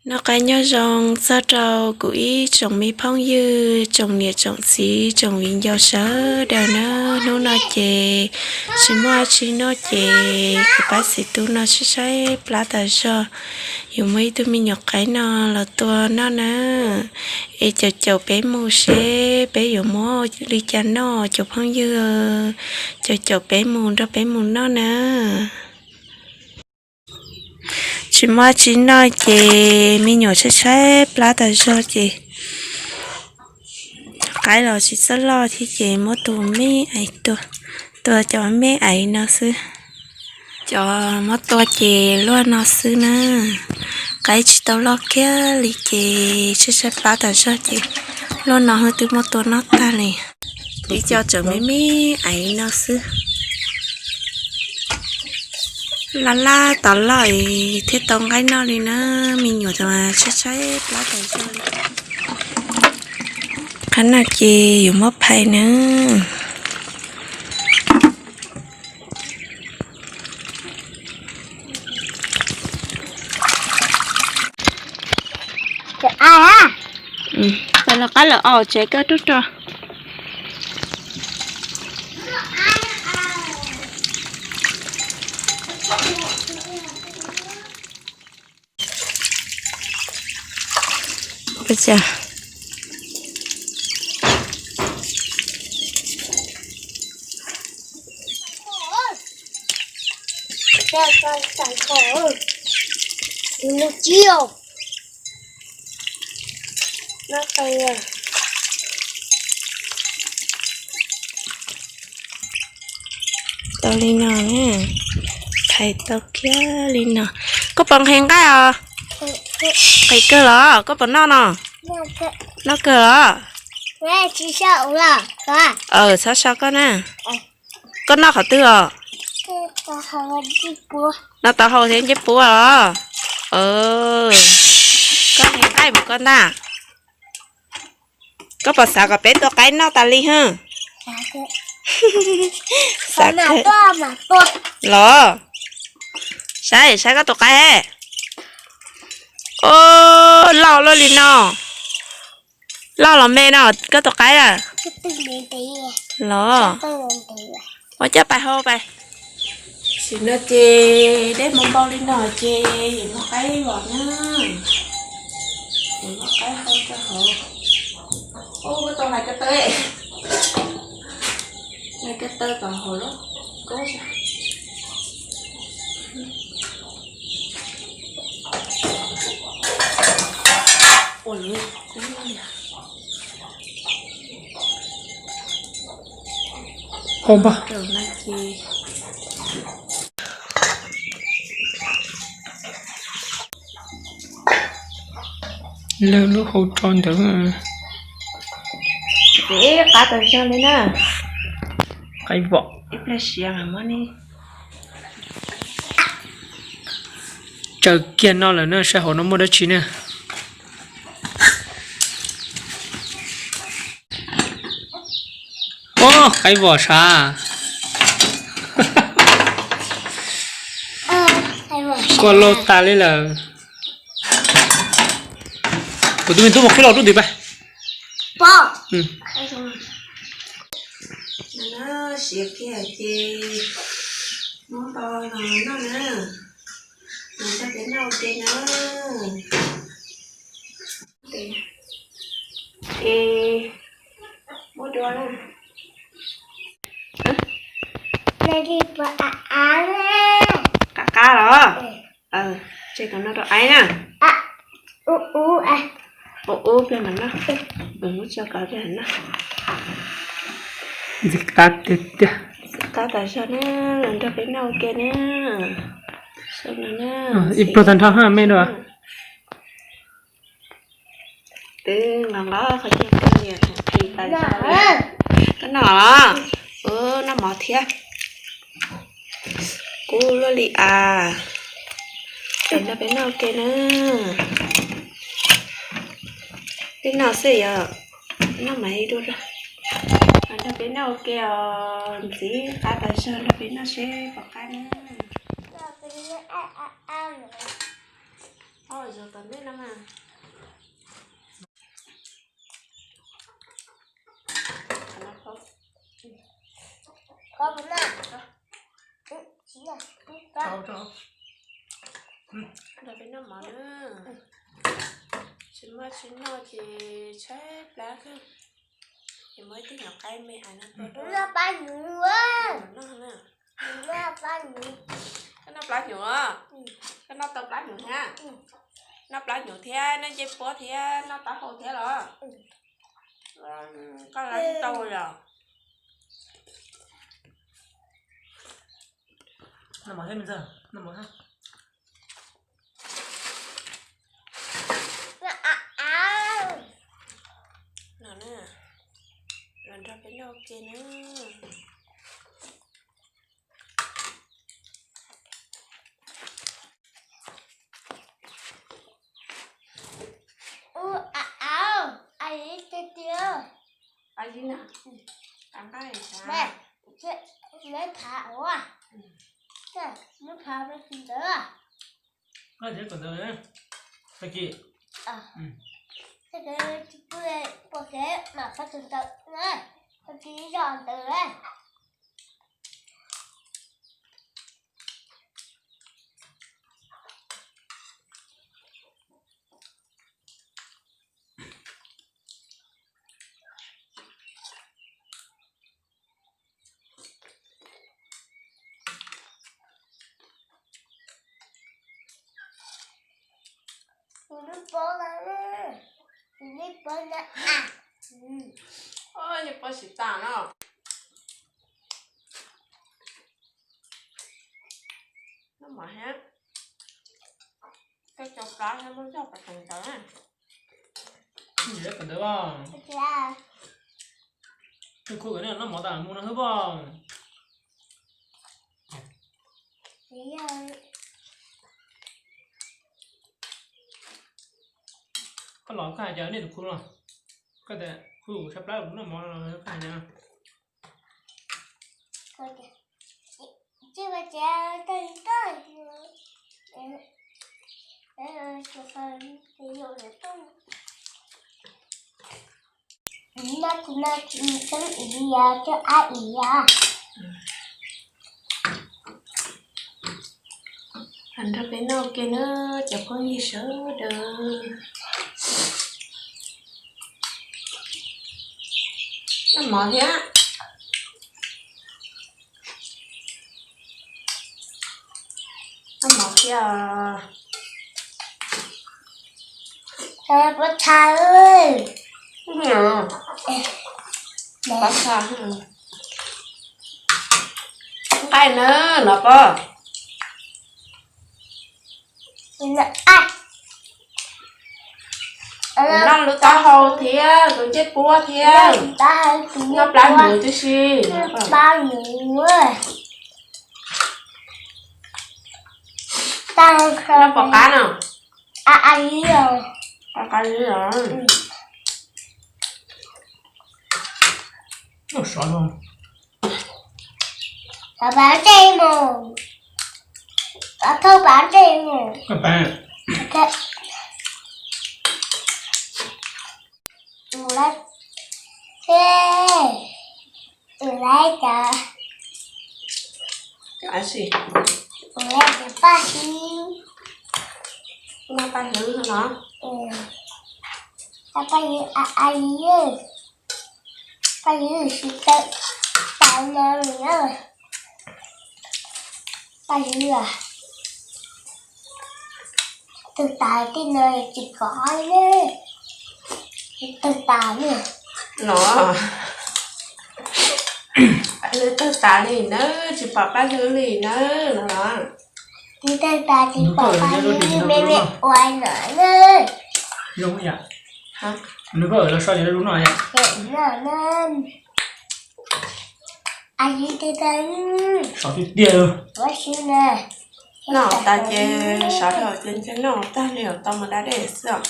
Noj qab nyob zoo txog rau kuv ib tsoom me phooj ywg, tsoom niam tsoom txiv, tsoom viv ncaus sawv daws na. Hnub no ces tsis muaj dab tsi noj ces kuv pab txiv tub no saib saib plab tas zog, yuav muab ib tug me nyuam qaib no los tua noj na. Es caum caum peb mus seb peb yuav muab li cas noj cov phooj ywg, caum caum peb mus nrog peb mus noj na. Tsis muaj dab tsi noj ces me nyuam saib saib plab tas zog ces qaib los tsis txawj loj thiab ces muab tus me aiv tua, tua cov me aiv no xwb. Cov muab tua ces luaj no xwb na. Qaib tsis tau loj kiag li ces saib saib plab tas zog ces luaj no xwb twb muab tua noj tag li. Ib co tseem me me aiv no xwb. Laj laj tau loj es thiaj tau nqaij noj li na. Me nyuam saib saib plab tas zog li. Qhov no ces yuav muab phais na. Qab lawm, qab lawm, aus tsev koj rub rau. Tau li no na, phais tau kiag li no. Koj puas nqhis nqaij os? Nqhis kawg los koj puas noj no? Noj kawg los? Txhob so koj na. Koj noj qhov twg os? Noj tau hau thiab ncej puab los? Koj nqhis nqaij mus koj ntag. Koj puas xav kom peb tua qaib noj tas li hwj? Xav los? Saib, saib koj tus qaib. Os, loj luaj li no. Loj los me no koj tus qaib a? Los, ua coj pais hau pais. Tam sim no ces dej npau npau li no ces yuav muab qaib los na. Yuav muab qaib hau rau hauv. Ub, koj tau hlais ko taw, hlais ko taw tom hauv lub koob. Ua lub koob li. Hau npag. Lawv lub hau tso ntawd. Ib qab tas zog li na. Qaib vom. Ib pliag siav mas muab ne. Tsaws kiag no lawm na, saib hauv no muaj dab tsi na. Os, qaib vom sav. Koj lauj tas li lawm. Kuv tus me tub mus qhib los rub ntws pab. Siav kiag ces muab npau los noj na. Noj peb noj ua ke na. Es muab dua na. Qab qab los? Tseg tus no rau aib na. Ub ub pliag mam noj. Muab tso kov pliag mam noj. Ntxim qab tiag tiag. Ntxim qab tas zog na, los nrog peb noj ua ke na. Ib pluag tag nrho ha me dua. Twb nqos nqos qhov ceg kawg niam phis tas zog li. Koj noj los? Noj mov thiab. Kub luaj li as. Los nrog peb noj ua ke na. Peb noj xwb yog noj mas ib dua. Los nrog peb noj ua ke os, ntxim qab tas zog, nrog peb noj seb puas qab na. Ob zaug tom ntej no mas. Nrog peb noj mov na. Tsis muaj tsis noj ces tshaib plab kawg. Ces muab ib tug nyuam qaib me aiv no rau noj. Koj noj plab hnyuv os? Koj noj tau plab hnyuv thiab? Noj plab hnyuv thiab noj ncej puab thiab noj taub hau thiab los? Koj los tau yom? Noj mov thiab me ntxawg, noj mov thiab. No na, los nrog peb noj ua ke na. Ub, a, a, a, tiag tiag. A, nqa nqaij, neb phav ua, neb phav ntawd. Nqa tias kom ntawd, tag kis, tag kis pua kev mam phav tus ntawd na, tag kis zoj ntawd na. Tus neb pob, tus neb pob na. Neb pob tsis tas no. Noj mov thiab. Koj cov plab thiab muab zoj pas teev ntawd na. Nws kom ntawd os. Nws khu kom nej noj mov tas mus no hwb pog. Koj los koj hais tias nej tus khu no, koj tias khu tshaib plab noj mov no koj hais tias. Nrog peb noj ua ke na cov phooj ywg sawv daws. Noj mov thiab. Noj mov thiab. Pob txha, pob txha, nqaij na no pob. Noj lub taub hau thiab tus ncej puab thiab, noj plab hnyuv tib si. Noj pom qab no. Qab qab zib os. Sov no. Thauj pab ntsej mus. Ua lawm cas, ua lawm cas paj ywg, paj ywg no, paj ywg a, a ywg, paj ywg tsis tawm tas no li na. Paj ywg, twg tas tej no tsis kov li, twg tas li no. Paj ywg twg tas li na, tsis pom paj ywg li na no los. Twg tas tsis pom paj ywg li, me me ua no na. Zoo yam, nws koj los so ces zoo no yom. Sov tiag tiag. Noj tas ces sov dhau ces ntshe noj tag li tau mus da dej xwb os.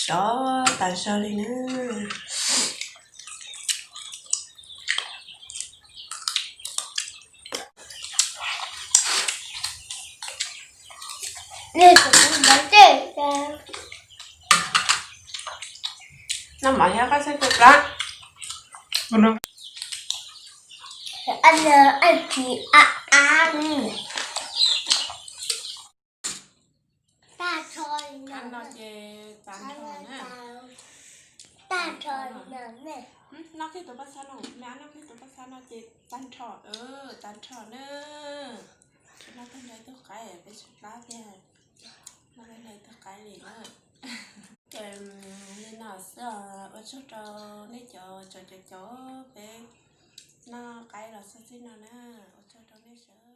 Sov tas zog li na. Noj mov thiab koj txhob tu plab. Ăn, ăn thì ăn, ăn. Tag nrho no ces tag nrho na. Tag nrho no. Noj kiag tus paj xab no, me ab noj kiag tus paj xab no ces tag nrho, tag nrho na. Noj tag nrho tus qaib peb tsis plab tiag. Noj tag nrho tus qaib li na. Ces li no xwb os, ua tsaug rau nej cov cov cov cov peb noj qaib los xog txij no na. Ua tsaug rau nej sawv